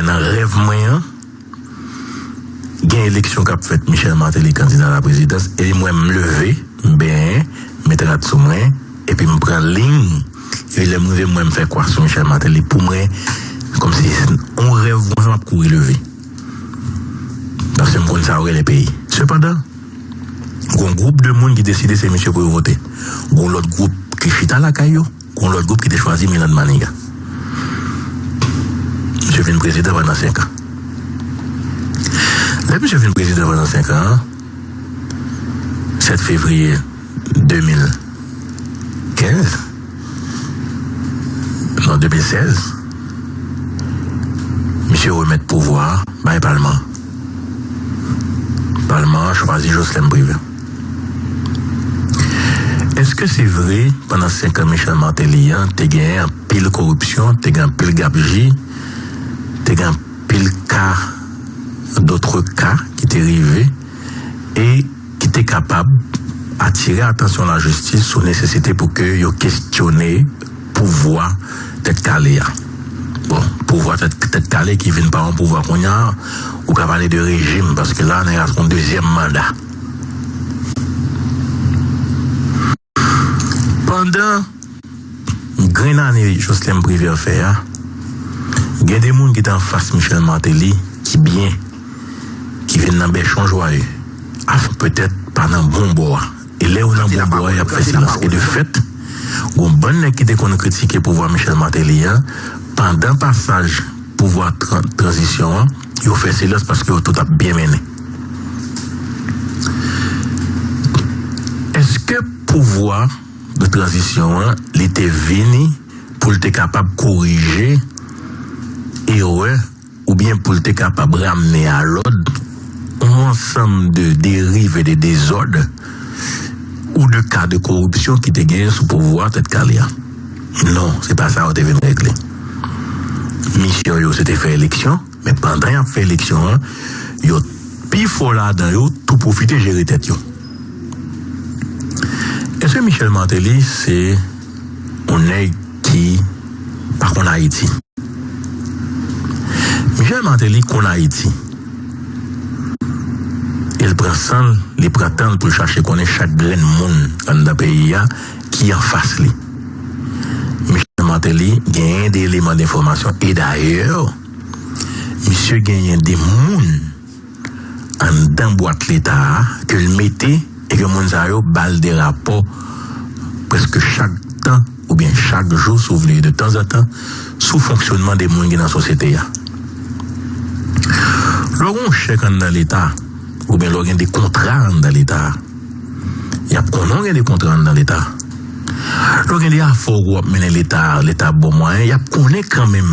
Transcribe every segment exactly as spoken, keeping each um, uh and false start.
Nan rèv mwen an, gen eleksyon k ap fèt, Michel Martelly kandida la prezidans, e m wè m leve, m benyen, m met rad sou mwen, epi m pran liy, epi lè m rive, m wè m fè kwa sou Michel Martelly. Pou mwen, kòmsi yon rèv, mwen, m ap kouri leve. Paske m konn sa yo rele peyi. Sepandan, gon gwoup de moun ki deside se misye pou yo vote. Gon lòt gwoup ki chita lakay yo. Gon lòt gwoup ki te chwazi Milan Maniga. Misye vin prezidan pandan senk an. Lè misye vin prezidan pandan senk an, sèt fevriye de mil kenz, non, de mil sèz, misye remèt pouvwa a bay palman. Palman an chwazi Joslèn Privè. Èske se vre, pandan senk an Michel Martelly an, te gen anpil koripsyon, te gen anpil gabji, te gen anpil ka, dotre ka ki te rive, e ki te kapab atire atansyon lajistis sou nesesite pou ke yo kestyone pouvwa Tèt Kale a. Bon, pouvwa Tèt, Tèt Kale ki vin pa yon pouvwa kounye a, ou ka pale de rejim, paske la, nèg la se yon dezyèm manda. Pandan grenn ane Joslèn Privè fè a, gen de moun ki te anfas Michel Martelly ki byen, ki vin nan bèchon jwaye, afin petèt pa nan bon bò a. E lè yo nan bon bò a, y ap fè silans. E de fèt, gon bann nèg ki te konn kritike pouvwa Michel Martelly an, pandan pasaj pouvwa tran-, tranzisyon an, yo fè silans paske yo tout ap byen mennen. Èske pouvwa de tranzisyon an, li te vini pou l te kapab korije erè oubyen pou l te kapab ramne alòd yon ansanm de deriv e de dezòd ou de ka de koripsyon ki te genyen sou pouvwa Tèt Kale a? Non, se pa sa yo te vin regle. Misyon yo, se te fè eleksyon, men pandan y ap fè eleksyon an, yo, pifò ladan yo tou pwofite jere tèt yo. Èske Michel Martelly se yon nèg ki pa konn Ayiti? Michel Martelly konn Ayiti. E l pran san l, li pran tan l pou l chache konnen chak grenn moun anndan peyi a ki anfas li. Michel Martelly genyen de eleman denfòmasyon. E dayè, misye genyen de moun anndan bwat Leta a ke l mete e ke moun sa yo ba l de rapò prèske chak tan oubyen chak jou, si w vle, de tanzantan, sou fonksyònman de moun ki nan sosyete a. Lè w gen yon chèk anndan Leta, oubyen lè w gen de kontra anndan Leta, y ap konnen w gen de kontra anndan Leta. Lè w gen de afè w ap mennen Leta, Leta ap ba w mwayen, y ap konnen kanmenm.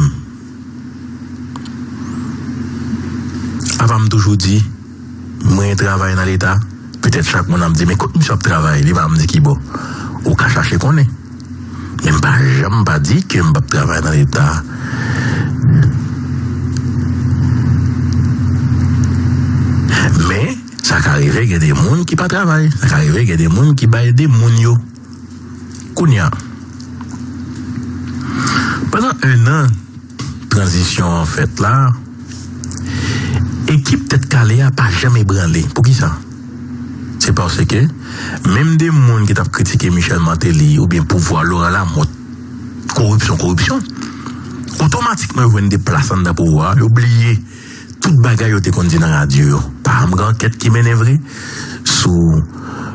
Apa m toujou di, mwen travay nan Leta, petèt chak moun ap di, "Men kot misye ap travay?" Li pa m di ki bò. Ou ka chache konnen. Men m pa janm pa di ke m p ap travay nan Leta. Men, sa ka rive gen de moun ki pa travay. Sa ka rive gen de moun ki bay de moun yo. Kounye a, pandan en an, tranzisyon an fèt la, ekip Tèt Kale a pa janm ebranle. Poukisa? Se paske menm de moun ki t ap kritike Michel Martelly oubyen pouvwa Laurent Lamothe, koripsyon, koripsyon, otomatikman yo jwenn de plas anndan pouvwa a, yo bliye tout bagay yo te konn di nan radyo yo. Pa janm gen ankèt ki mennen vre sou,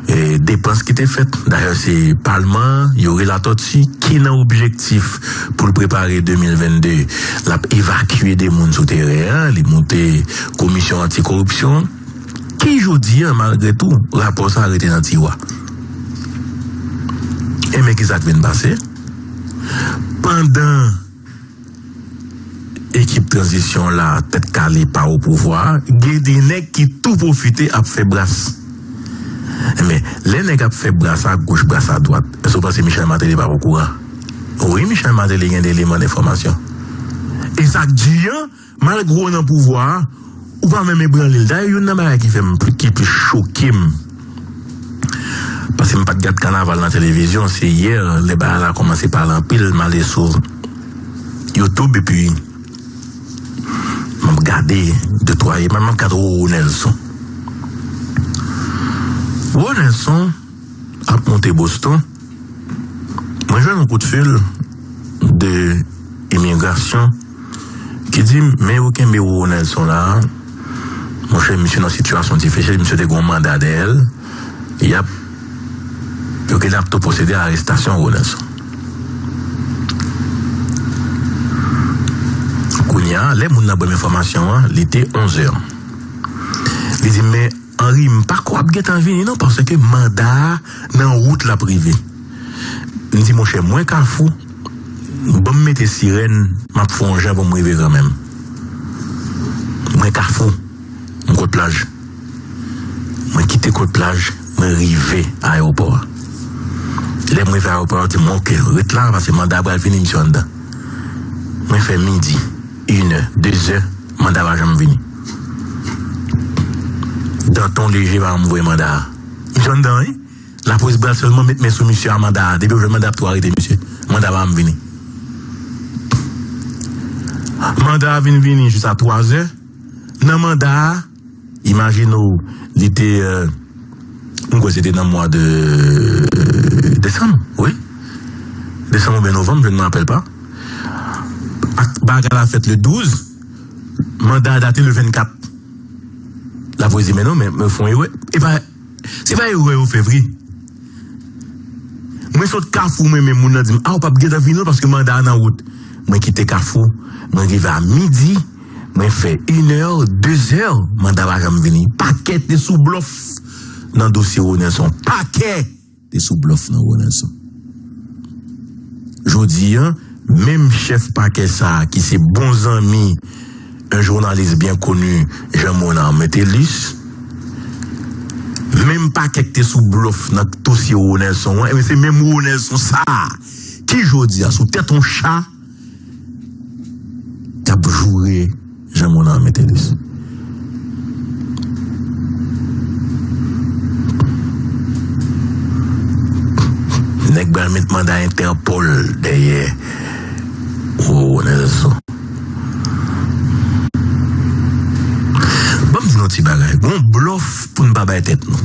eh, depans ki te fèt. Dayè, se palman an, Youri Latortue, ki nan objektif pou l prepare de mil vennde, l ap evakye de moun sou teren an, li moute komisyon anti-koripsyon. Ki jodi a, malgre tou, rapò sa a rete nan tiwa. E men ki sa k vin pase? Pandan ekip tranzisyon la, Tèt Kale pa o pouvwa a, gen de nèg ki tou pwofite ap fè bras. Men, lè nèg ap fè bras a goch, bras a dwat, èske w panse Michel Martelly pa okouran? Wi, Michel Martelly gen de eleman denfòmasyon. E sa k di an, malgre w nan pouvwa a, ou pa menm ebranle l. Dayè, youn nan bagay ki fè m pli, ki plis choke m, paske m pa t gad kanaval nan televizyon, se yè, lè bagay la kòmanse pale anpil, m ale sou YouTube, epi gade de twa, e m ap gade Roro Nelson. Roro Nelson ap monte Boston. Mwen jwenn yon koutfil de imigrasyon ki di m, men yo kenbe Roro Nelson la, monchè, misye nan sitiyasyon difisil, misye te gen yon manda dèyè l, y ap, yo genlè ap tou pwosede a arestasyon Roro Nelson. Kounye a, lè moun nan ban m enfòmasyon an, li te onz è. Li di m, men Henry, m pa kwè w ap gentan vini non, paske manda a nan wout l ap rive. M di, monchè, mwen Kafou, ban m mete sirèn, m ap fè yon jan pou m rive kanmenm. Mwen Kafou, m Kote Plaj. Mwen kite Kote Plaj, mwen rive ayewopò a. Lè m rive ayewopò a, yo di m, oke, ret la, paske manda a pral vini, misye anndan. Mwen fè midi, inè, dezè, manda pa janm vini. Danton Leje pa janm voye manda a. Misye anndan, wi. Lapolis pral sèlman met men sou misye a manda a. Depi yo jwenn manda, y ap tou arete misye. Manda pa janm vini. Manda a vin vini jis a twa zè. Nan manda a, imajine w, li te, euh, m kwè se te nan mwa de desanm, wi. Desanm oubyen novanm, je ne me rappelle pas. Ak bagay la fèt le douz, manda a date le vennkat. Lapolis di, men non, men, men fè yon erè. E pa, se pa erè yo fè vre. Mwen sot Kafou, mwen menm, moun nan di m, a, ou p ap gentan vini non, paske manda a nan wout. Mwen kite Kafou, mwen rive a midi, mwen fè inè, dezè, manda pa janm vini. Pakè te sou blòf nan dosye Roro Nelson. Pakè te sou blòf nan Roro Nelson. Jodi a, menm chèf pakè sa a ki se bon zanmi un journaliste bien connu, Jean Monard Metellus, menm pakè k te sou blòf nan dosye Roro Nelson an, ebyen se menm Roro Nelson sa a ki jodi a sou tèt yon cha k ap joure Jean Monard Metellus. Nèg pral met manda Entèpòl dèyè Roro Nelson. Ban m di nou ti bagay. Gon blòf pou n pa bay tèt nou.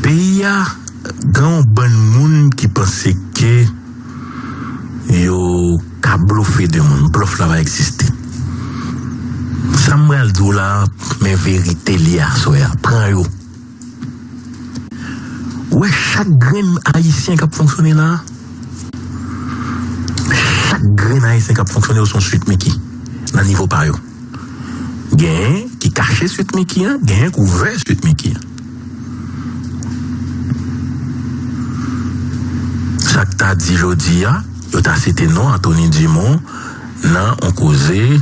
Peyi a gen yon bann moun ki panse ke yo ka blofe de moun. Blòf la pa egziste. Sa m pral di w la, men verite li aswè a. Pran yo. Ou wè chak grenn Ayisyen k ap fonksyone la a? Chak grenn Ayisyen k ap fonksyone yo se yon Sweet Micky nan nivo pa yo. Genyen ki kache Sweet Micky an, genyen k ouvè Sweet Micky an. Sa k ta di jodi a, yo ta site non Anthony Dumont nan on koze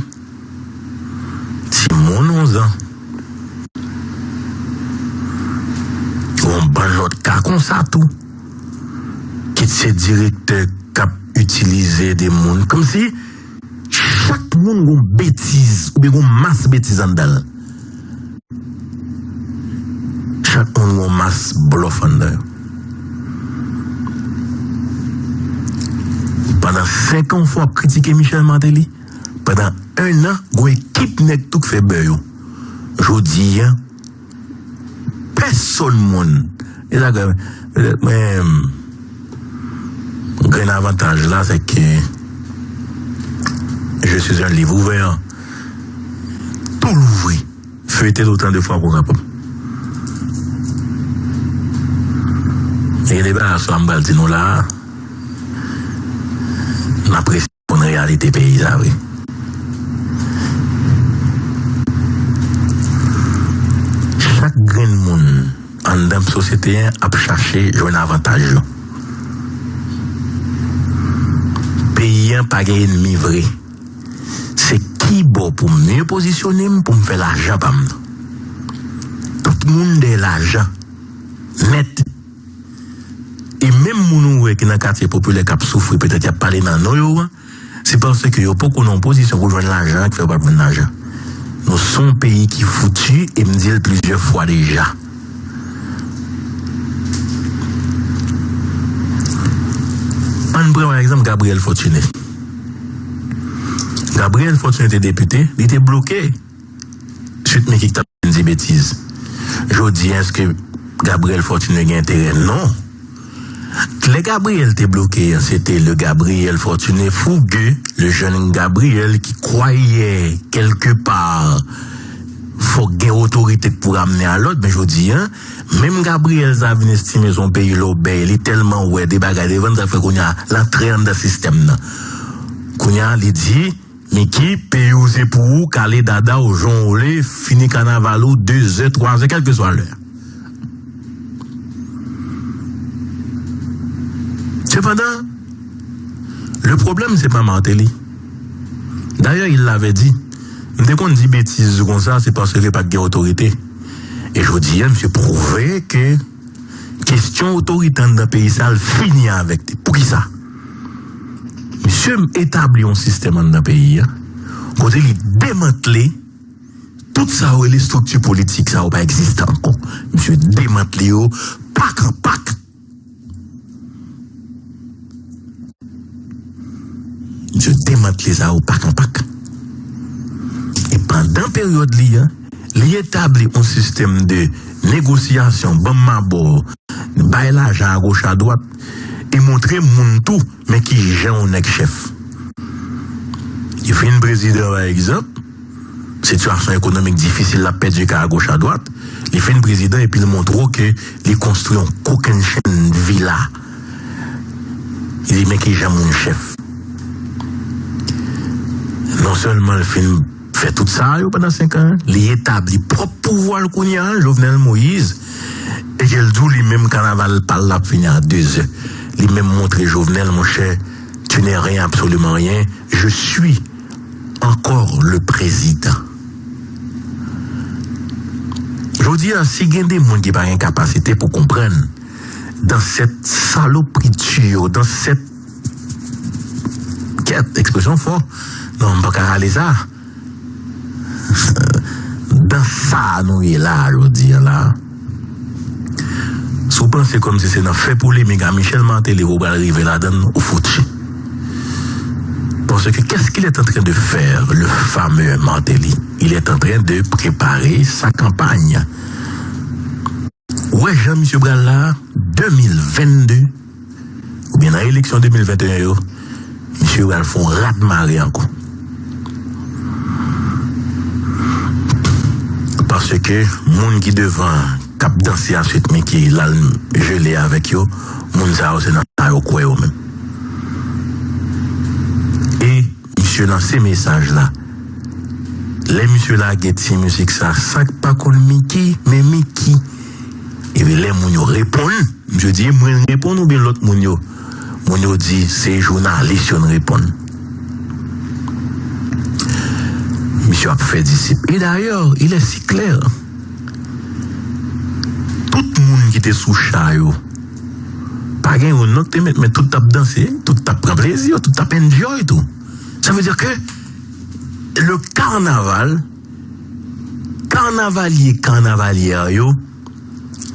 timoun onz an. Gon bann lòt ka konsa tou. Kit se direktè k ap itilize de moun. Kòmsi chak moun gon betiz, oubyen gon mas betiz anndan l. Chak moun gon mas blòf anndan yo. Pandan senk an, w ap kritike Michel Martelly. Pandan en an, gon ekip nèg tou k fè bè yo. Jodi a, pèsòn moun. E sa k, men, grenn avantaj la, se ke je suis un livre ouvert. Tou louvri. Feuilleté autant de fois qu'on kapab. E deba a, sa m pral di nou la a, n ap konn reyalite peyi sa vre. Chak grenn moun anndan sosyete an ap chache jwenn avantaj yo. Peyi an pa gen ènmi vre. Se ki bò pou m mye pozisyone m pou m fè lajan pa m nan. Tout moun dèyè lajan. Nèt. E menm moun ou wè ki nan katye popilè k ap soufri, petèt y ap pale nan non yo an, se paske yo poko nan yon pozisyon pou jwenn lajan an ki fè yo p ap jwenn lajan. Nou se yon peyi ki fouti, e m di l plizyè fwa deja. Ann pran, pa egzanp, Gabriel Fortuné. Gabriel Fortuné te depite, li te bloke Sweet Micky ki t ap vin di betiz. Jodi a, èske Gabriel Fortuné gen enterè? Non. Lè Gabriel te bloke a, se te le Gabriel Fortuné fougueux, le jeune Gabriel ki kwayè kèlke pa fòk gen otorite k pou ramne a lòd, men jodi a, menm Gabriel sa vin estime se yon peyi lòbèy, li tèlman wè de bagay devan l, sa fè kounye a l antre anndan sistèm nan. Kounye a, li di, Micky, peyi w se pou ou, kale dada w jan w vle, fini kanaval ou, de zè, twa zè, kèlkeswa lè. Sepandan, le problème, c'est pas Martelly. D'ailleurs, il l'avait dit. M te konn di betiz konsa, se paske pa t gen otorite. E jodi a, misye pwouve ke kesyon otorite anndan peyi sa, l fini avèk li. Poukisa? Misye etabli yon sistèm anndan peyi a, kote li demantle tout sa yo rele estrikti politik sa yo pa egziste ankò. Misye demantle yo pak an pak. Misye demantle sa yo pak an pak. E pandan peryòd li a, li etabli yon sistèm de negosyasyon, ban m mabò, bay lajan agoch adwat, e montre moun tou, men ki jan yon nèg chèf. Li fin prezidan, pa egzanp, sitiyasyon ekonomik difisil, l ap pèdi kay agoch adwat, li fin prezidan epi l montre w ke li konstwi yon kokennchenn vila. Li di, men ki jan moun chèf. Non sèlman l fin fè tout sa yo pandan senk an, li etabli pwòp pouvwa l kounye a, Jovenel Moïse, e ke l di w li menm kanaval pa l la ap fini a de zè. Li menm montre Jovenel, monchè, tu n'es rien, absolument rien, je suis encore le président. Jodi a, si gen de moun ki pa gen kapasite pou konprann dans cette salopriti, dans cette, kèt, ekspresyon fò. Non, m pa ka rale sa. Dans sa nou ye la, jodi a la. Si w panse kòmsi se nan fè polemik a Michel Martelly ou pral rive ladann, ou fouti. Parce que qu'est-ce qu'il est en train de faire, le fameux Martelly? Il est en train de préparer sa campagne. Ou wè jan misye pral la, de mil vennde, oubyen nan eleksyon de mil venteyen yo, misye pral fè yon rat mare ankò. Paske moun ki devan k ap danse a Sweet Micky, l al jele avèk yo, moun sa yo se nan sa yo kwè yo menm. E misye lanse mesaj la. Lè misye lage ti mizik sa, sa k pa konn Micky, men Micky. Epi lè moun yo reponn, misye di, mwen reponn oubyen lòt moun yo? Moun yo di, se jounalis yo n reponn. Misye ap fè disip. E dayè, il est si clair. Tout moun ki te sou cha yo, pa gen youn non k te met, men tout t ap danse, tout t ap pran plezi yo, tout t ap enjoy tou. Sa vle di ke le carnaval, kannavalye, kannavalyè yo,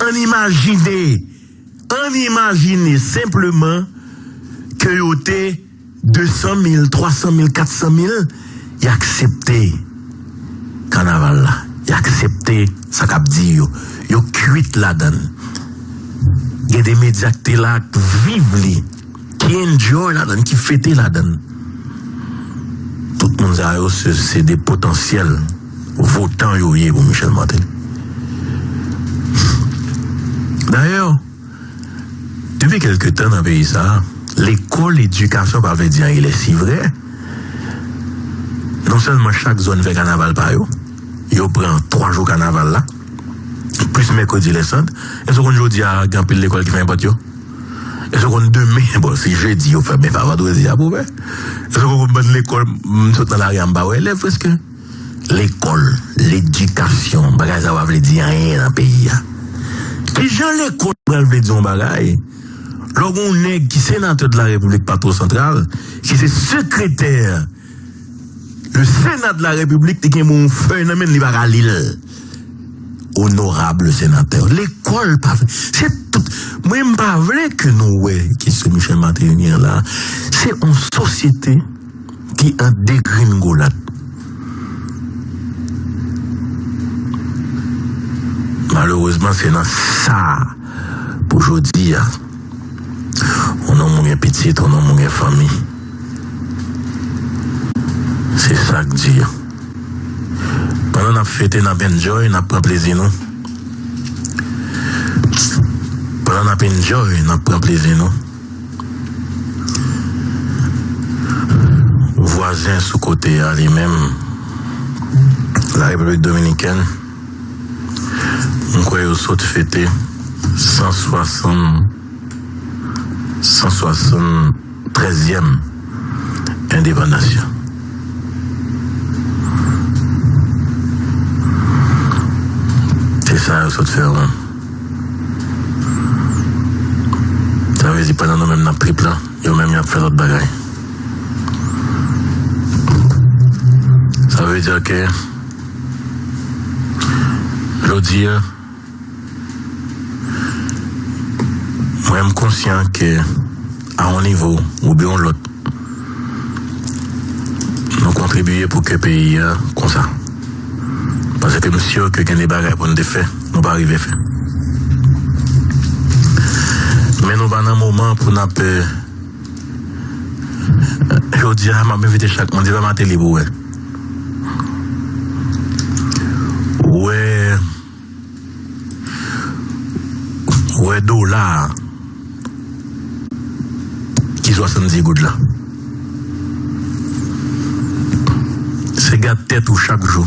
ann imajine, ann imajine senpleman ke yo te de san mil, twa san mil, kat san mil, y aksepte kannaval la. Y aksepte sa k ap di yo. Yo kwit ladann. Gen de medya k te la, k viv li, ki enjoy ladann, ki fete ladann. Tout moun sa yo, se, se de potansyèl votan yo ye pou Michel Martelly. Dayè, depi kèlke tan nan peyi sa a, lekòl, edikasyon pa vle di anyen, lè si vrè. Non sèlman chak zòn fè kanaval pa yo, yo pran twa jou kanaval la, plis mèkredi lè sant. Èske w konn jodi a, gen anpil lekòl ki fèmen pòt yo? Èske w konn demen, bon, se jedi yo fèmen, pa vandredi a pou fè. Èske w konn bann lekòl, m sot nan lari a, m pa wè elèv prèske? Lekòl, ledikasyon, bagay sa pa vle di anyen nan peyi a. Kijan lekòl pral vle di yon bagay? Lè w gen yon nèg ki senatè de la Repiblik pa twò santral, ki se sekretè le Sénat de la République, li gen yon fèy nan men l, li pa ka li l. Onorab senatè. Lekòl pa vle. Se tout. Mwen, m pa vle ke nou wè kesyon Michel Martelly an la. Se yon sosyete ki an degringolad. Malerezman, se nan sa pou jodi a. Yon nonm ou gen pitit, yon nonm ou gen fanmi. Se sa k di a. Pandan n ap fete, n ap enjoy, n ap pran plezi nou. Pandan n ap enjoy, n ap pran plezi nou. Vwazen sou kote a, li menm, la Repiblik Dominikèn, m kwè yo sot fete san swasann, san swasann trèzyèm endepandans yo. Se sa yo sot fè yo menm. Sa vle di pandan nou menm n ap trip la, yo menm y ap fè lòt bagay. Sa vle di ke jodi a, mwen m konsyan ke a yon nivo oubyen yon lòt, nou kontribiye pou ke peyi a konsa. Paske m si ke gen de bagay pou n te fè, nou pa rive fè. Men nou pa nan moman pou n ap, eh, jodi a, m ap envite chak moun, di pa Martelly pou wè. Wè, wè dola a ki swasanndis goud la. Se gad tèt ou chak jou.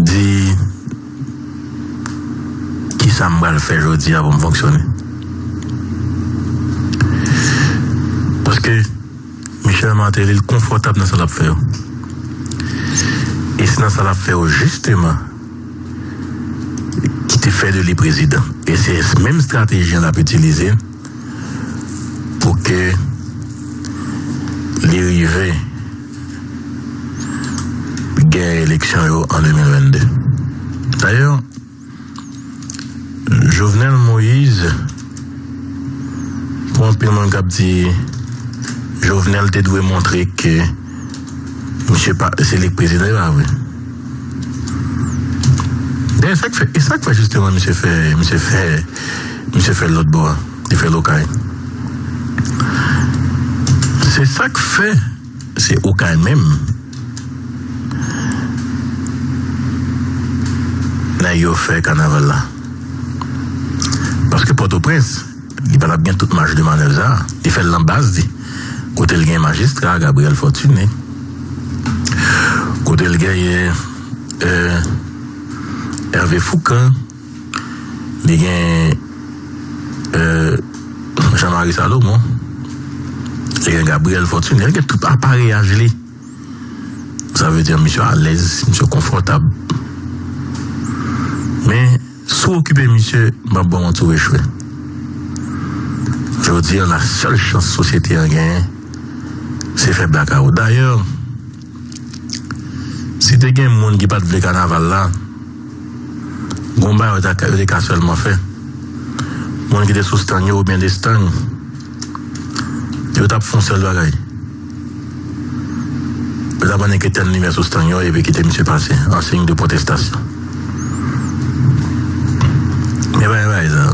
Di, kisa m pral fè jodi a pou m fonksyone? Paske Michel Martelly, l konfòtab nan sa l ap fè yo. E se nan sa l ap fè yo, jisteman, ki te fè de li prezidan. E se menm estrateji an l ap itilize pou ke li rive genyen eleksyon yo an de mil venn de. Dayè, Jovenel Moïse, pou anpil moun k ap di Jovenel te dwe montre ke misye pa, se li k prezidan, e pa vre. Dayè, sa k fè, e sa k fè jisteman misye fè, misye fè, misye fè lòt bò a, li fè Okay. Se sa k fè, se Okay menm. Nèg yo fè kanaval la. Paske Pòtoprens, li pa t ap gen tout maj de manèv sa a. Li fè l nan baz li. Kote l gen majistra, Gabriel Fortuné. Kote l genyen, euh, Hervé Fourcand. Li gen, euh, Jean-Marie Salomon. Li gen Gabriel Fortuné. Li gen tout apareyaj li. Sa vle di, misye alèz, misye konfòtab. Men, si w okipe misye, m ap ba w yon ti rechwe. Jodi a, la sèl chans sosyete an genyen, se fè blakawout. Dayè, si te gen moun ki pa t vle kanaval la, gon bagay yo ta ka, yo te ka sèlman fè. Moun ki te sou stand yo oubyen de stand, yo t ap fè yon sèl bagay. Yo t ap annik etenn limyè sou stand yo epi kite misye pase, an siy de pwotestasyon. Men bagay, bagay sa.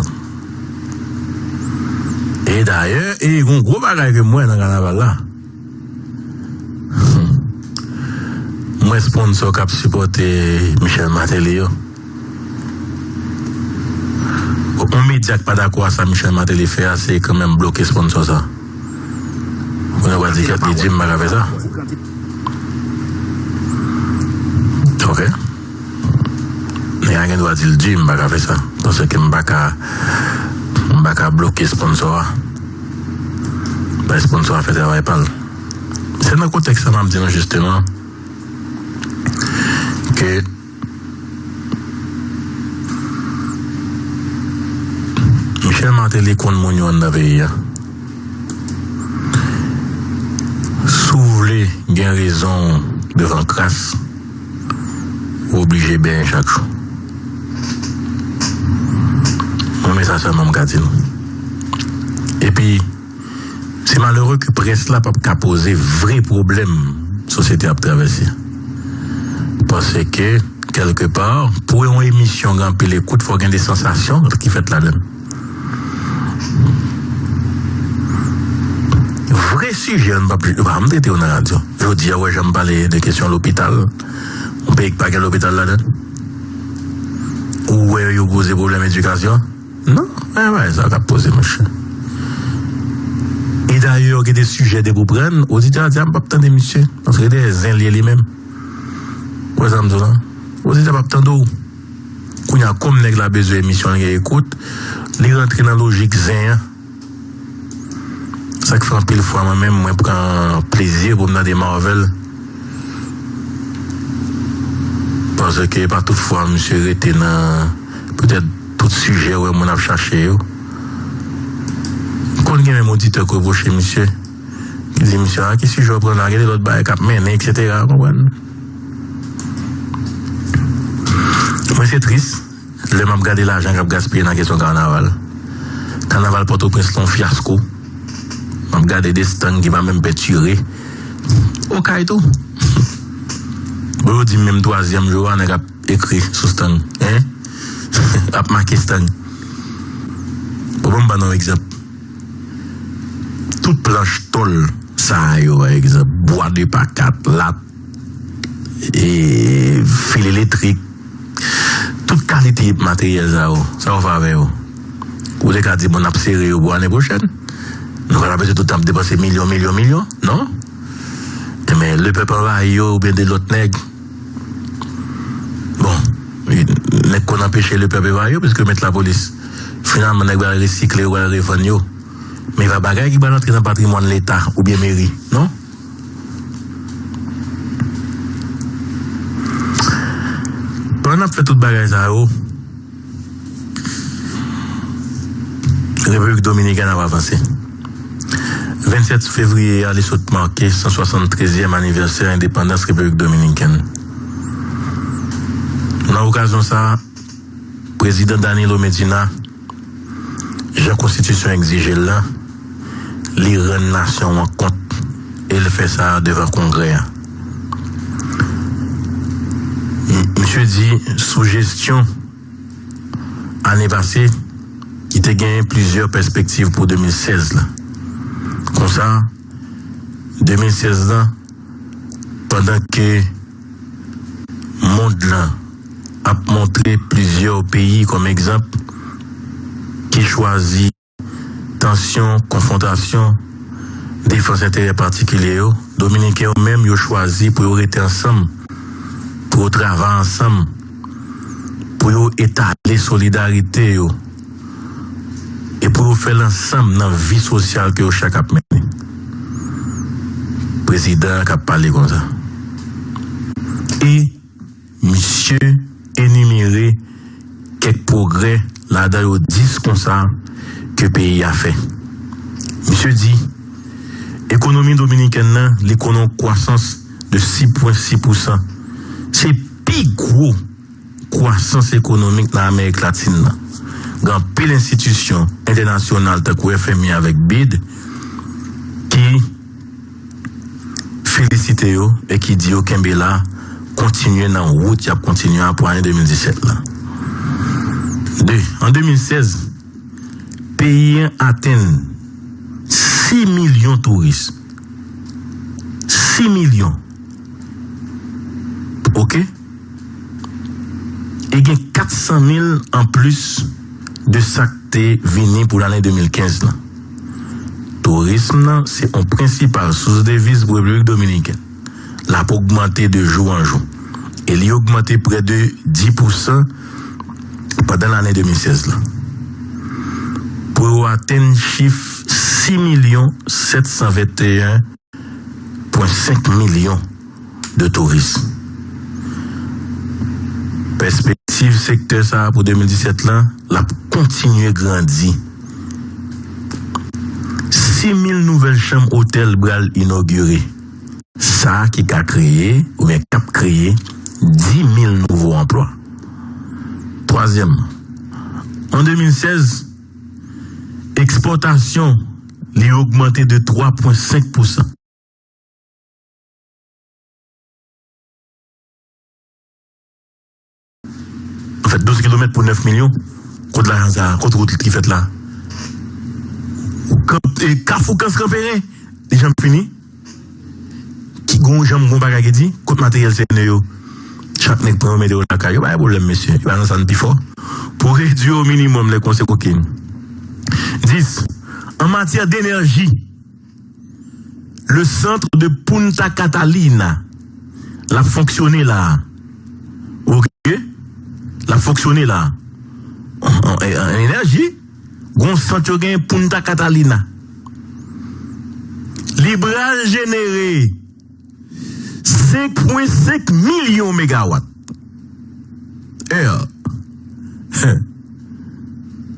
E dayè, e gon gwo bagay ke m wè nan kanaval la. M wè sponsò k ap sipòte Michel Martelly yo. Yon medya k pa dakò a sa Michel Martelly fè a, se kanmenm bloke sponsò sa. Moun yo pral di, "Kèt, li di m pa ka fè sa." Ok. Nèg la gen dwa di l di m pa ka fè sa. Paske m pa ka, m pa ka bloke sponsò a. Bay sponsò a fè travay pa l. Se nan kontèks sa m ap di nou jisteman ke Michel Martelly konn moun yo anndan peyi a. Si w vle gen rezon w devan kras, ou oblije benyen chak jou. Mwen, men sa sèlman m ka di nou. Epi, Se malere ke près la p ap ka poze vre pwoblèm sosyete ap travèse. Paske, kèlkepa, pou yon emisyon gen anpil ekout, fò gen de sansasyon ki fèt ladan l. Vre sijè, nou p ap, pa m trete yo nan radyo. Jodi a, w wè jan m pale de kesyon lopital. Yon peyi k pa gen lopital ladan l. Ou wè yo poze pwoblèm edikasyon? Non, men bagay sa k ap poze, monchè. E dayè, gen de sijè depi w pran, oditè a di, "A, m p ap tande misye." Paske de zen li ye li menm. Ou wè sa m di w la? Oditè p ap tande w. Kounye a, kòm nèg la bezwen emisyon, li gen ekout, li rantre nan lojik zen an. Sa k fè anpil fwa mwen menm, mwen pran plezi pou m tande Marvel. Paske pa tout fwa misye rete nan, petèt, tout sijè ou wè moun ap chache yo. Konn gen menm oditè k repwoche misye, ki di misye, "A, ki sijè w pran la? Gen de lòt bagay k ap mennen, etsetera." Konprann? Mwen, se tris. Lè m ap gade lajan k ap gaspiye nan kesyon kanaval. Kanaval Pòtoprens lan yon fyasko. M ap gade de stang ki pa menm pentire. Okay tou. Bon, yo di menm twazyèm jou a, nèg ap ekri sou stang. Hein? Ap make stang. Bon, ban m ban nou yon egzanp. Tout planch tòl sa a yo, pa egzanp, bwa de pa kat, lat, e, fil elektrik, tout kalite materyèl sa yo, sa w fè avè yo? Ou te ka di, "Bon, n ap sere yo pou ane pwochèn." Nou pa ta bezwen tout tan ap depanse milyon, milyon, milyon, non? Men Lepèp anvayi yo oubyen de lòt nèg. Bon, nèg konn anpeche Lepèp anvayi yo, piske yo met lapolis. Finalman, nèg pral resikle yo, pral revann yo. Men pa bagay ki pral antre nan patrimwàn Leta oubyen meri, non? Pandan n ap fè tout bagay sa yo, Repiblik Dominikèn ap avanse. Vennsèt fevriye a, li sot make san swasanntrèzyèm anivèsè endepandans Repiblik Dominikèn. Nan okazyon sa a, Prezidan Danilo Medina, jan konstitisyon egzije l lan, li rann nasyon an kont e l fè sa devan Kongrè a. M-, misye di, sou jesyon ane pase, ki te genyen plizyè pèspektiv pou de mil sèz la. Konsa, de mil sèz la, pandan ke mond lan ap montre plizyè peyi kòm egzanp ki chwazi tansyon, konfwontasyon, defans enterè patikilye yo, Dominiken yo menm yo chwazi pou yo rete ansanm, pou yo travay ansanm, pou yo etale solidarite yo, e pou yo fè l ansanm nan vi sosyal ke yo chak ap mennen. Prezidan an k ap pale konsa. E misye enimere kèk pwogrè, ladan yo dis konsa, ke peyi a fè. Misye di, ekonomi dominikèn nan, li konnen yon kwasans de sis pwen sis pousan. Se pi gwo kwasans ekonomik nan Amerik Latin nan. Gen anpil enstitisyon entènasyonal tankou F M I avèk bid ki felisite yo e ki di yo kenbe la, kontinye nan wout y ap kontinye a pou ane de mil disèt la. De, an de mil sèz, peyi an atenn sis milyon touris. Sis milyon. Oke? E gen kat san mil anplis de sa k te vini pou lane de mil kenz lan. Tourism nan se yon prensipal sous deviz pou Repiblik Dominikèn. L ap ogmante de jou an jou. E li ogmante prè de dis pousan pandan lane de mil sèz lan. Pou yo atenn chif sis milyon sèt san venteyen pwen senk milyon de touris. Pèspektiv sektè sa a pou de mil disèt lan, l ap kontinye grandi. Sis mil nouvèl chanm otèl pral inogire. Sa ki ka kreye, oubyen k ap kreye, dis mil nouvo anplwa. Twazyèmman, an de mil sèz, ekspòtasyon Li ogmante de twa pwen senk pousan. An fèt, douz kilomèt pou nèf milyon. Kot lajan sa a? Kot wout ki fèt la? Ou kan-, e, Kafou Kans Kanperen, li janm fini? Ki gon janm gon bagay ki di? Kot materyèl C N E yo? Chak nèg pran yo mete yo lakay yo, pa gen pwoblèm, mesye. E pa nan sa n pi fò. Pou redui o minimòm les consequences. Dis, en matière d'énergie, le centre de Punta Catalina, l ap fonksyone la. Oke? L ap fonksyone la. An, an, an enèji, gon sant yo gen Punta Catalina. Li pral jenere senk pwen senk milyon megawat. È.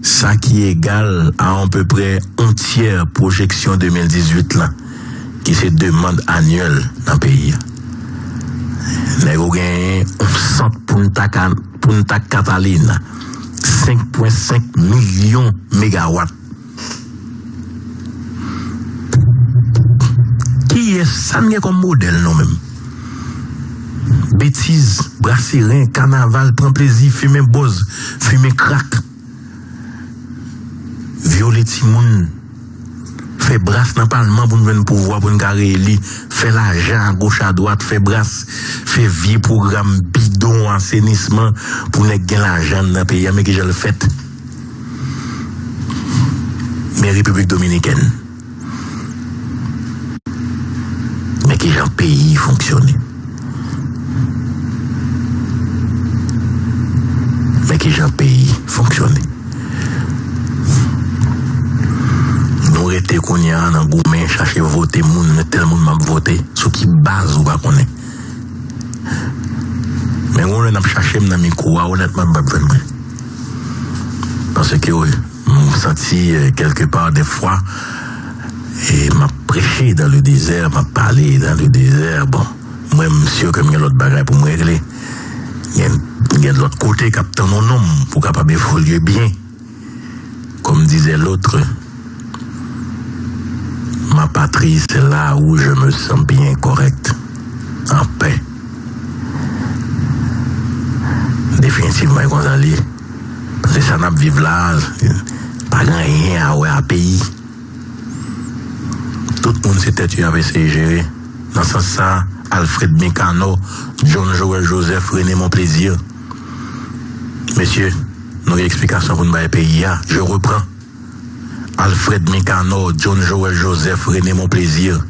Sa ki egal a anpeprè yon tyè pwojeksyon de mil dizuit lan, ki se demann anyèl nan peyi a. Nèg yo genyen yon sant Punta Ca-, Punta Catalina, senk pwen senk milyon megawat. Kiyès sa n gen kòm modèl nou menm? Betiz, brase ren, kanaval, pran plezi, fimen bòz, fimen krak, vyole timoun, fè bras nan palman pou n jwenn pouvwa, pou n ka reyeli, fè lajan agoch adwat, fè bras, fè vye pwogram bidon asenisman pou nèg gen lajan nan peyi a, men ki jan l fèt. Men Repiblik Dominikèn. Men ki jan peyi fonksyone. Men ki jan peyi fonksyone. Nou rete kounye a nan goumen, chache vote moun, men tèl moun m ap vote, sou ki baz ou pa konnen. Men yon lè n ap chache m nan mikwo a, onètman, m p ap jwenn mwen. Paske, wi, m santi, euh, quelque part, des fois, e m ap preche dans le désert, m ap pale dans le désert. Bon, mwen, m si ke m gen lòt bagay pou m regle. Gen, gen lòt kote k ap tann yon nonm pou kapab evolye byen. Comme disait l'autre, ma patrie, c'est là où je me sens bien, correct, en paix. Definitivman, e konsa l ye. Paske sa n ap viv la, pa gen anyen a wè a peyi. Tout moun se tèt yo y ap eseye jere. Nan sans sa, Alfred Mekanò, John Joël Joseph, René Monplaisir. Mesye, nou gen eksplikasyon pou n bay peyi a. Je reprends. Alfred Mekanò, John Joël Joseph, René Monplaisir.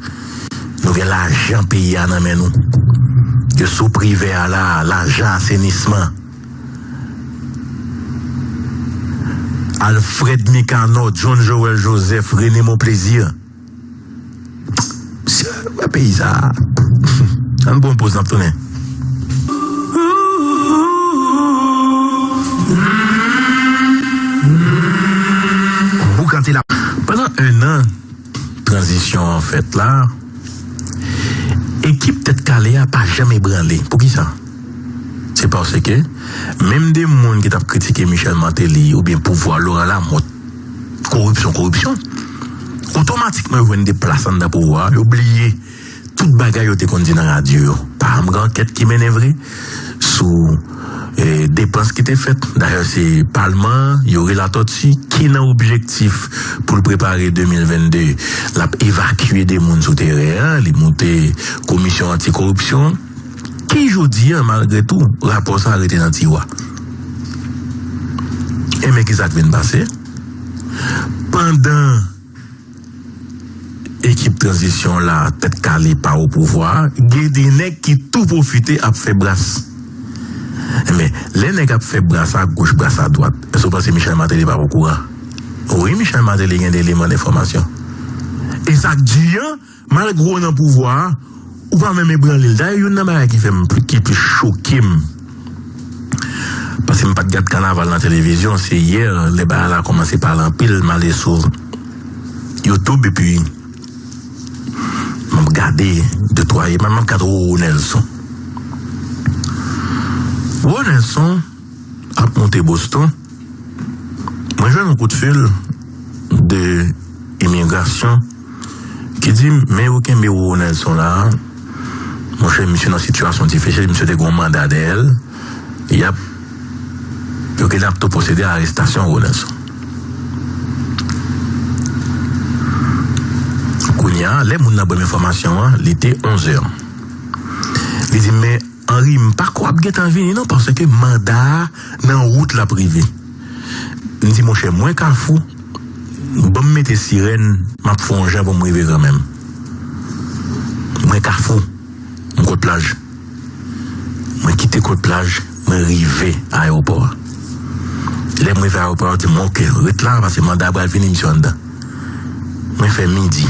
Nou gen lajan peyi a nan men nou. Yo sou Privè a la, lajan asenisman. Alfred Mekanò, John Joël Joseph, René Monplaisir. Mesye, wè peyi sa a. Ann pran yon poz, n ap tounen. Boukante la. Pandan en an, tranzisyon an fèt la, ekip Tèt Kale a pa janm ebranle. Poukisa? Se paske menm de moun ki t ap kritike Michel Martelly oubyen pouvwa Laurent Lamothe, koripsyon, koripsyon, otomatikman yo jwenn de plas anndan pouvwa a, yo bliye tout bagay yo te konn di nan radyo yo. Pa janm gen ankèt ki mennen vre sou, eh, depans ki te fèt. Dayè, se palman an, Youri Latortue, ki nan objektif pou l prepare de mil vennde, l ap evakye de moun sou teren an, li moute komisyon anti-koripsyon. Ki jodi a, malgre tou, rapò sa a rete nan tiwa. E men ki sa k vin pase? Pandan ekip tranzisyon la, Tèt Kale pa o pouvwa a, gen de nèg ki tou pwofite ap fè bras. Enben, lè nèg ap fè bras agoch, bras adwat, èske w panse Michel Martelly pa okouran? Wi, Michel Martelly gen de eleman enfòmasyon. E sa k di an, malgre w nan pouvwa a, ou pa menm ebranle l. Dayè, youn nan bagay ki fè m pli, ki plis choke m, paske m pa t gad kanaval nan televizyon, se yè, lè bagay la kòmanse pale anpil, m ale sou YouTube, epi m ap gade de twa, m ap gade Roro Nelson. Roro Nelson ap monte Boston, mwen jwenn yon kout fil de imigrasyon ki di m, men yo kenbe Roro Nelson la, monchè, misye nan sitiyasyon difisil, misye te gen yon manda dèyè l, y ap, yo genlè ap tou pwosede a arestasyon Roro Nelson. Kounye a, lè moun nan ban m enfòmasyon an, li te onzè. Li di m, men Henri, m pa kwè w ap gentan vini non, paske manda a nan wout l ap rive. M di, monchè, mwen Kafou, ban m mete sirèn, m ap fè yon jan pou m rive kanmenm. Mwen Kafou, m Kote Plaj. Mwen kite Kote Plaj, mwen rive ayewopò a. Lè m rive ayewopò a, yo di m, oke, ret la, paske manda a pral vini, misye anndan. Mwen fè midi,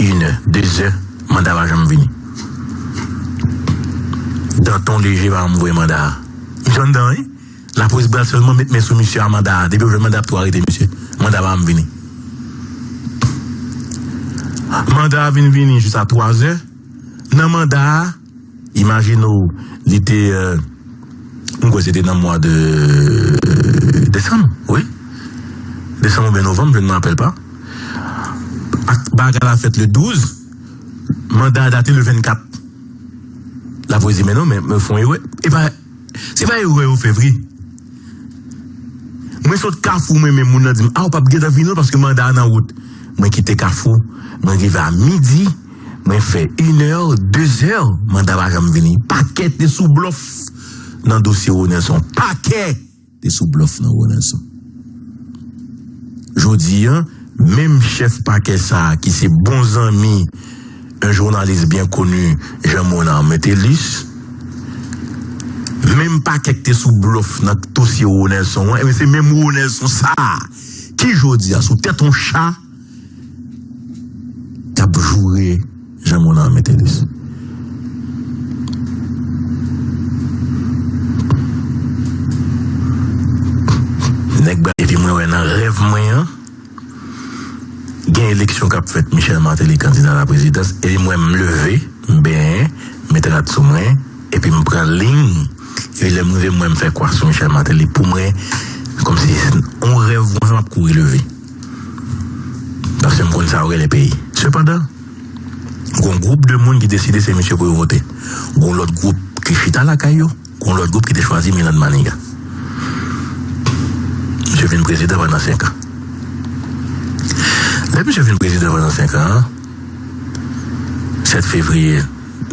inè, dezè, manda a pa janm vini. Danton Leje pa janm voye manda a. Misye anndan, wi. Lapolis pral sèlman met men sou misye a manda a. Depi yo jwenn manda, y ap tou arete misye. Manda a pa janm vini. Manda a vin vini jis a twazè. Nan manda a, imajine w, li te, euh, m kwè se te nan mwa de desanm, wi. Desanm oubyen novanm, je ne me rappelle pas. Ak bagay la fèt le douz, manda a date le vennkat. Lapolis di, men non, men, men fè yon erè. E pa, se pa erè yo fè vre. Mwen sot Kafou, mwen menm, moun nan di m, a, w p ap gentan vini non, paske manda a nan wout. Mwen kite Kafou, mwen rive a midi, mwen fè inè, dezè, manda pa janm vini. Pakè te sou blòf nan dosye Roro Nelson. Pakè te sou blòf nan Roro Nelson. Jodi a, menm chèf pakè sa a ki se bon zanmi un journaliste bien connu, Jean Monard Metellus, menm pakè k te sou blòf nan dosye Roro Nelson an, ebyen se menm Roro Nelson sa a ki jodi a sou tèt yon cha k ap joure Jean Monard Metellus. Nèg ba, epi mwen wè nan rèv mwen an, gen eleksyon k ap fèt, Michel Martelly kandida la prezidans, epi mwen m leve, m benyen, m met rad sou mwen, epi m pran liy, epi lè m rive mwen m fè kwa sou Michel Martelly, pou mwen, kòmsi yon rèv mwen m ap kouri leve. Paske m konn sa yo rele peyi. Sepandan, gon gwoup de moun ki deside se misye pou yo vote. Gon lòt gwoup ki chita lakay yo, gon lòt gwoup ki te chwazi Mirlande Manigat. Misye vin prezidan pandan senk an. Lè misye vin prezidan pandan senk an, sèt fevriye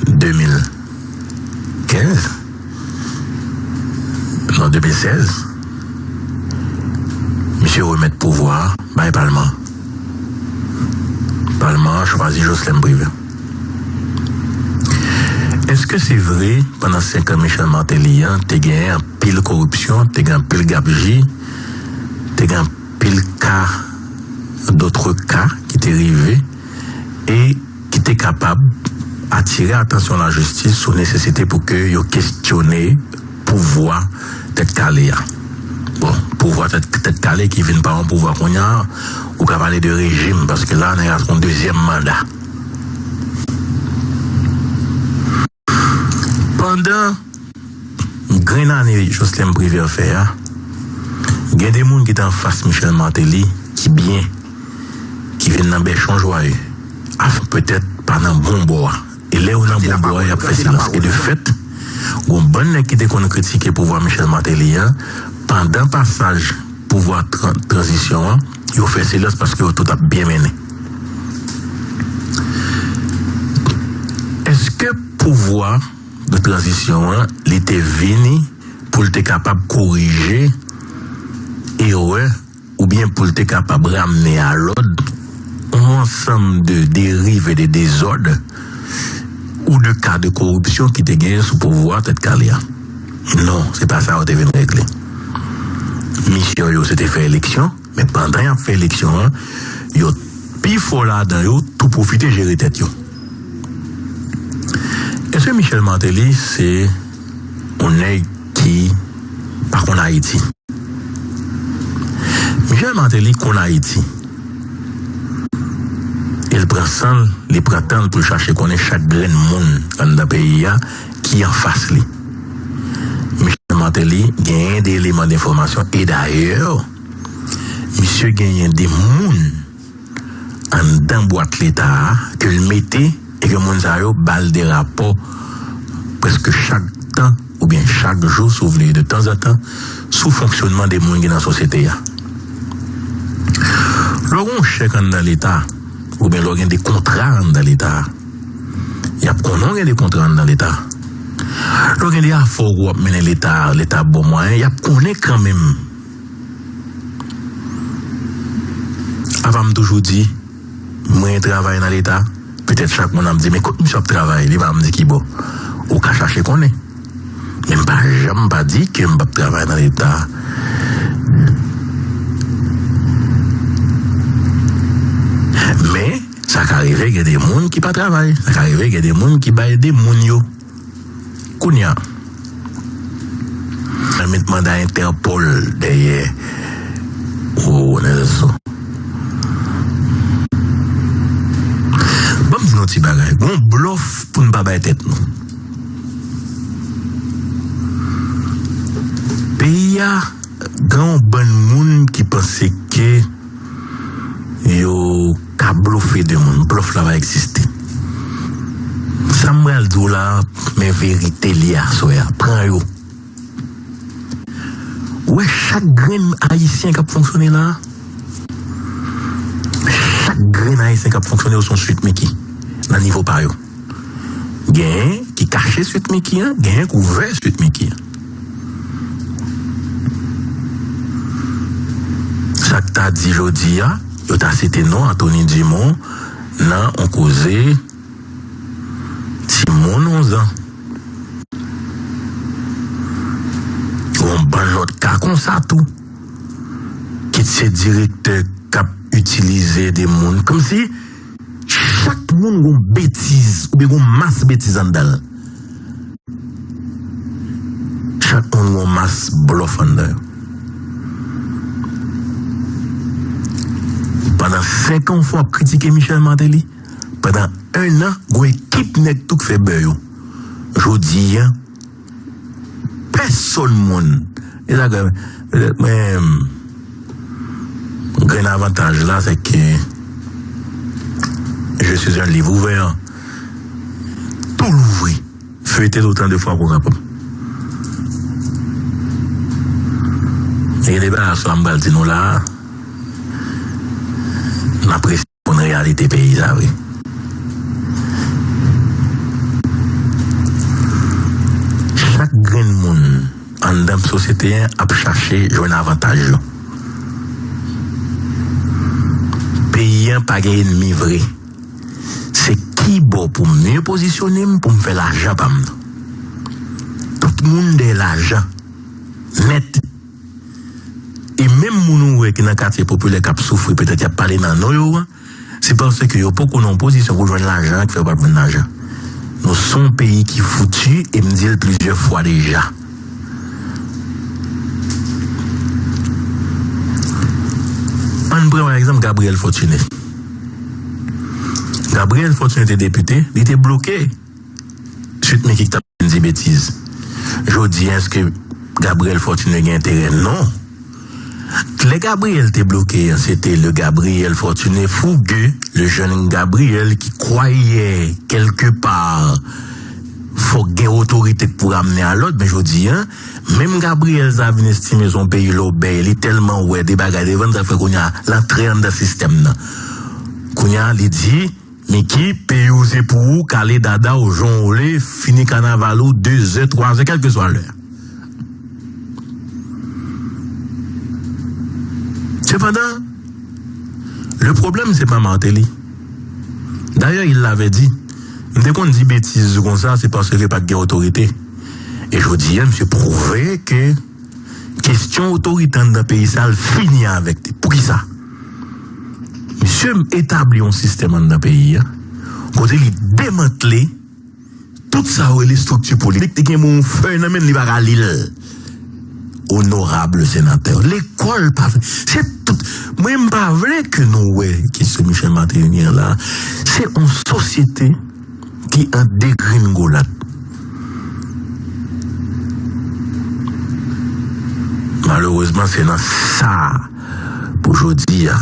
de mil kenz, non, de mil sèz, misye remèt pouvwa a bay palman an. Palman an chwazi Jocelerme Privert. Èske se vre, pandan senk an Michel Martelly an, te gen anpil koripsyon, te gen anpil gabji, te gen anpil ka, d'autres cas ki te rive, e ki te kapab atire atansyon lajistis sou nesesite pou ke yo kestyone pouvwa Tèt Kale a. Bon, pouvwa Tèt, Tèt Kale ki vin pa yon pouvwa kounye a, ou ka pale de rejim, paske la, nèg la se yon dezyèm manda. Pandan grenn ane Jocelerme Privert fè a, gen de moun ki te anfas Michel Martelly ki byen, ki vin nan bèchon jwaye, afin petèt pa nan bon bò a. E lè yo nan bon bò a, y ap fè silans. E de fèt, gon bann nèg ki te konn kritike pouvwa Michel Martelly an, pandan pasaj pouvwa tran-, tranzisyon an, yo fè silans paske yo tout ap byen mennen. Èske pouvwa de tranzisyon an, li te vini pou l te kapab korije erè oubyen pou l te kapab ramne a lòd yon ansanm de deriv e de dezòd ou de ka de koripsyon ki te genyen sou pouvwa Tèt Kale a? Non, se pa sa yo te vin regle. Misyon yo, se te fè eleksyon, men pandan y ap fè eleksyon an, yo pi fò ladan yo tou pwofite jere tèt yo. Èske Michel Martelly se yon nèg ki pa konn Ayiti? Michel Martelly konn Ayiti. E l pran san l, li pran tan l pou l chache konnen chak grenn moun anndan peyi a ki anfas li. Michel Martelly genyen de eleman denfòmasyon, e dayè, misye genyen de moun anndan bwat Leta a, ke l mete, e ke moun sa yo ba l de rapò prèske chak tan, oubyen chak jou, si w vle, de tanzantan, sou fonksyònman de moun ki nan sosyete a. Lè w gen yon chèk anndan Leta, oubyen lè w gen de kontra anndan Leta, y ap konnen w gen de kontra anndan Leta. Lè w gen de afè w ap mennen Leta, Leta ap ba w mwayen, y ap konnen kanmenm. Apa m toujou di, mwen travay nan Leta, petèt chak moun ap di, "Men kot misye ap travay?" Li pa di ki bò. Ou ka chache konnen. Men m pa janm pa di ke m p ap travay nan Leta. Men, sa ka rive gen de moun ki pa travay. Sa ka rive gen de moun ki bay de moun yo. Kounye a, mwen met manda Entèpòl dèyè Ronelson. Ban m di nou ti bagay. Gon blòf pou n pa bay tèt nou. Peyi a gen yon bann moun ki panse ke yo ka blofe de moun. Blòf la pa egziste. Sa m pral di w la, men verite li aswè a. Pran yo. Ou wè chak grenn Ayisyen k ap fonksyone la, chak grenn Ayisyen k ap fonksyone yo se yon Sweet Micky nan nivo pa yo. Genyen ki kache Sweet Micky an, genyen k ouvè Sweet Micky an. Sa k ta di jodi a, yo ta site non Anthony Dumont nan on koze timoun onz an. Gon bann lòt ka konsa tou. Kit se direktè k ap itilize de moun. Kòmsi chak moun gon betiz, oubyen gon mas betiz anndan l. Chak moun gon mas blòf anndan yo. Pandan senk an, w ap kritike Michel Martelly. Pandan en an, gon ekip nèg tou k fè bè yo. Jodi a, pèsòn moun. E sa ke, men, grenn avantaj la, se ke je suis un livre ouvert. Tou louvri. Feuilletez autant de fois qu'on capable. E gen de bagay sa m pral di nou la, n ap konn reyalite peyi sa vre. Chak grenn moun anndan sosyete a ap chache jwenn avantaj yo. Peyi a pa gen ènmi vre. Se ki bò pou m mye pozisyone m pou m fè lajan pa m nan. Tout moun dèyè lajan. Nèt. E menm moun ou wè ki nan katye popilè k ap soufri, petèt y ap pale nan non yo an, se paske yo poko nan yon pozisyon pou jwenn lajan an ki fè yo p ap jwenn lajan. Nou se yon peyi ki fouti, e m di l plizyè fwa deja. Ann pran pa egzanp Gabriel Fortuné. Gabriel Fortuné te depite, li te bloke Sweet Micky ki t ap vin di betiz. Jodi a, èske Gabriel Fortuné gen enterè? Non. Lè Gabriel te bloke an, se te le Gabriel Fortuné fougueux, le jeune Gabriel ki kwayè kèlke pa fòk gen otorite k pou ramne a lòd, men jodi a, menm Gabriel sa vin estime se yon peyi lòbèy, li tèlman wè de bagay devan l, sa fè kounye a, l antre anndan sistèm nan. Kounye a, li di, Micky, peyi w se pou ou, kale dada w jan w vle, fini kanaval ou, de zè, twa zè, kèlkeswa lè. Sepandan, le problème, c'est pas Martelly. D'ailleurs, il l'avait dit. M te konn di betiz konsa, se paske pa t gen otorite. E jodi a, misye pwouve ke kesyon otorite anndan peyi sa, l fini avèk li. Poukisa? Misye etabli yon sistèm anndan peyi a, kote li demantle tout sa yo rele estrikti politik, li gen yon fèy nan men l, li pa ka li l. Onorab senatè, lekòl pa vle. Se tout. Mwen, m pa vle ke nou wè kesyon Michel Martelly an la. Se yon sosyete ki an degringolad. Malerezman, se nan sa pou jodi a.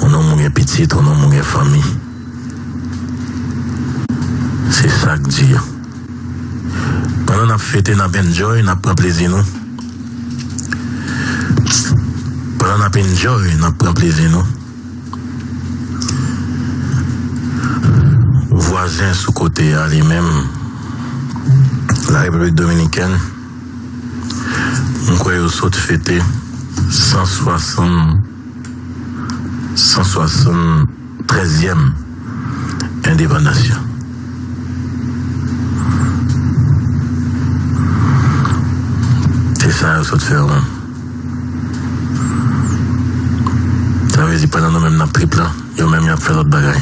On nonm ou gen pitit, on nonm ou gen fanmi. Se sa k di a. Pandan n ap fete, n ap enjoy, n ap pran plezi nou. Pandan n ap enjoy, n ap pran plezi nou. Vwazen sou kote a, li menm, la Repiblik Dominikèn, m kwè yo sot fete san swasann, san swasann trèzyèm endepandans yo. Se sa yo sot fè yo menm. Sa vle di pandan nou menm n ap trip la, yo menm y ap fè lòt bagay.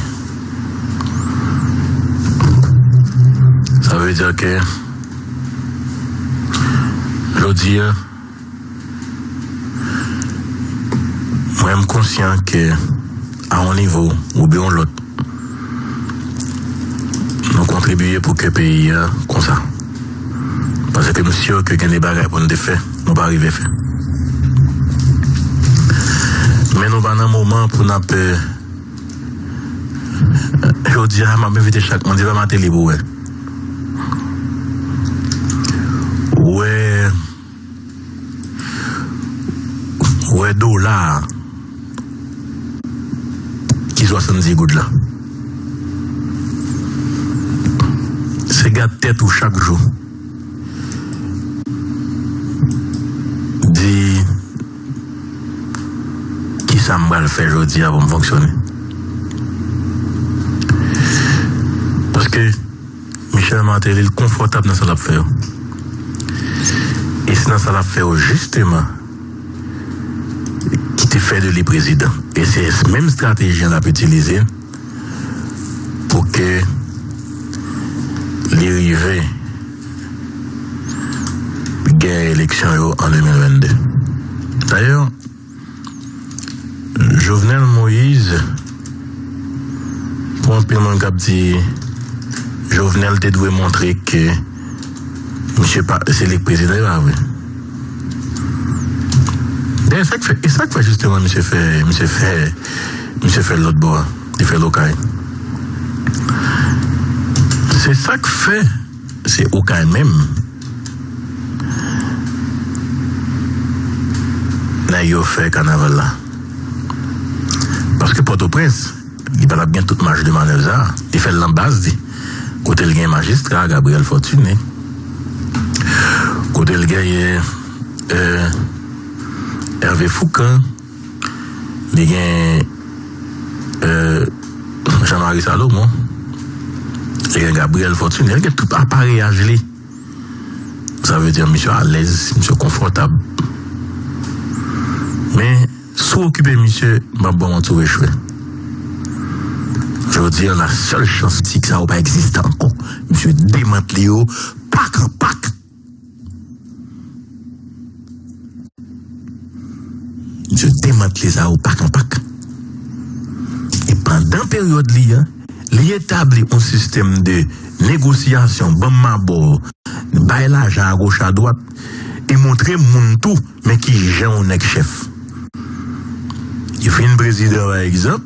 Sa vle di ke jodi a, mwen m konsyan ke a yon nivo oubyen yon lòt, nou kontribiye pou ke peyi a konsa. Paske m si ke gen de bagay pou n te fè, nou pa rive fè. Men nou pa nan moman pou n ap, eh, jodi a, m ap envite chak moun, di pa Martelly pou wè. Wè, wè dola a ki swasanndis goud la. Se gad tèt ou chak jou. Di, kisa m pral fè jodi a pou m fonksyone? Paske Michel Martelly, l konfòtab nan sa l ap fè yo. E se nan sa l ap fè yo, jisteman, ki te fè de li prezidan. E se menm estrateji an l ap itilize pou ke li rive genyen eleksyon yo an de mil vennde. Dayè, Jovenel Moïse, pou anpil moun k ap di Jovenel te dwe montre ke misye pa, se li k prezidan, e pa vre. Dayè, sa k fè, e sa k fè jisteman misye fè, misye fè, misye fè l lòt bò a, li fè l Okay. Se sa k fè, se Okay menm nèg yo fè kanaval la. Paske Pòtoprens, li pa t ap gen tout maj de manèv sa a. Li fè l nan baz li. Kote l gen majistra, Gabriel Fortuné. Kote l genyen, euh, Hervé Fourcand. Li gen, euh, Jean-Marie Salomon. Li gen Gabriel Fortuné. Li gen tout apareyaj li. Sa vle di, misye alèz, misye konfòtab. Men, si w okipe misye, m ap ba w yon ti echwe. Jodi a, la sèl chans, si sa yo pa egziste ankò. Misye demantle yo, pak an pak. Misye demantle sa yo, pak an pak. E pandan peryòd li a, li etabli yon sistèm de negosyasyon, ban m, m ba w, bay lajan agoch adwat, e montre moun tou, men ki jan yon nèg chèf. Li fin prezidan, pa egzanp,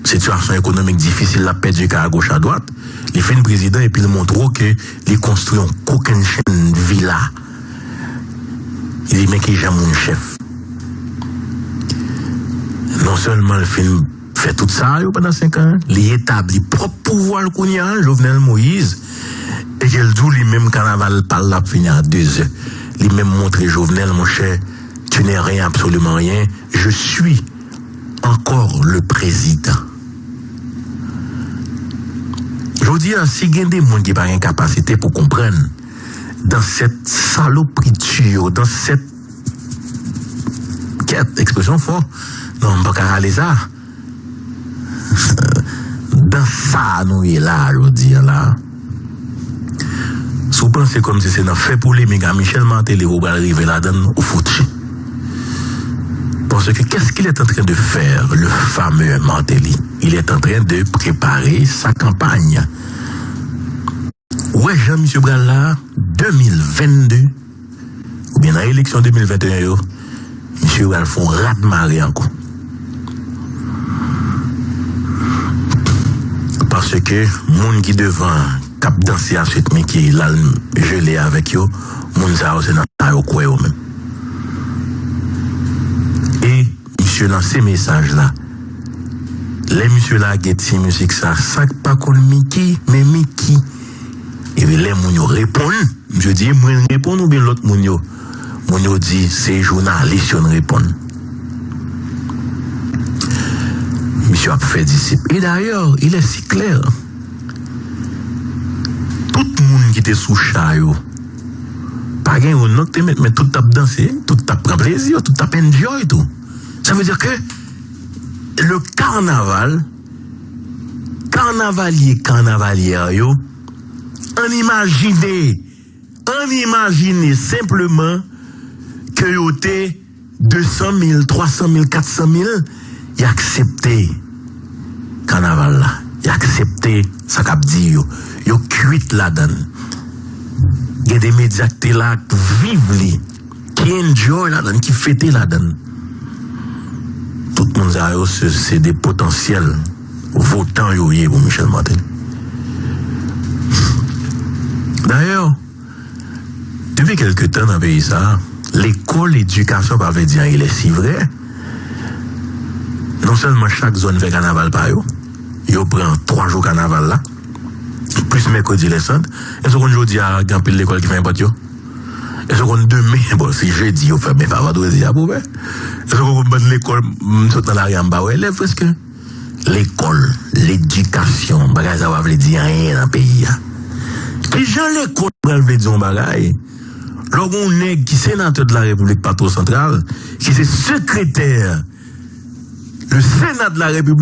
sitiyasyon ekonomik difisil, l ap pèdi kay agoch adwat, li fin prezidan epi l montre w ke li konstwi yon kokennchenn vila. Li di, men ki jan moun chèf. Non sèlman l fin fè tout sa yo pandan senk an, li etabli pwòp pouvwa l kounye a, Jovenel Moïse, e ke l di w li menm kanaval pa l la ap fini a dezè. Li menm montre Jovenel, monchè, tu n'es rien, absolument rien, je suis encore le président. Jodi a, si gen de moun ki pa gen kapasite pou konprann, dans cette salopritude, dans cette, kèt, ekspresyon fò, non, m pa ka rale sa. Dans sa nou ye la, jodi a la, si w panse kòmsi se nan fè polemik a Michel Martelly ou pral rive ladann, ou fouti. Parce que qu'est-ce qu'il est en train de faire, le fameux Martelly? Il est en train de préparer sa campagne. Ou wè jan misye pral la, de mil vennde, oubyen nan eleksyon de mil venteyen yo, misye pral fè yon radmare ankò. Paske moun ki devan k ap danse a Sweet Micky, l al jele avèk yo, moun sa yo se nan sa yo kwè yo menm. E misye lanse mesaj la. Lè misye lage ti mizik sa, sa k pa konn Micky, men Micky. Epi lè moun yo reponn, misye di, mwen reponn oubyen lòt moun yo? Moun yo di, se jounalis yo n reponn. Misye ap fè disip. E dayè, il est si clair. Tout moun ki te sou cha yo, pa gen youn non ki te met, men tout t ap danse, tout t ap pran plezi, tout t ap enjoy tou. Sa vle di ke le carnaval, kannavalye, kannavalyè yo, ann imajine, ann imajine senpleman ke yo te de san mil, twa san mil, kat san mil, y aksepte kannaval la. Y aksepte sa k ap di yo. Yo kwit ladan l. Gen de medya ki te la, k viv li, ki enjoy ladan l, ki fete ladan l. Tout moun sa yo, se, se de potansyèl votan yo ye pou Michel Martelly. Dayè, depi kèlke tan nan peyi sa a, lekòl, edikasyon pa vle di anyen, lè si vrè. Non sèlman chak zòn fè kanaval pa yo, yo pran twa jou kanaval la, plis mèkredi lè sant. Èske w konn jodi a gen anpil lekòl ki fèmen pòt yo? Èske w konn demen, bon, se jedi yo fèmen, pa vandredi a pou fè. Èske w konn bann lekòl, m sot nan lari a, m pa wè elèv prèske? Lekòl, ledikasyon, bagay sa yo pa vle di anyen nan peyi a. Kijan lekòl pral vle di yon bagay? Lè w gen yon nèg ki senatè de la Repiblik Patro Santral, ki se sekretè le Sénat de la République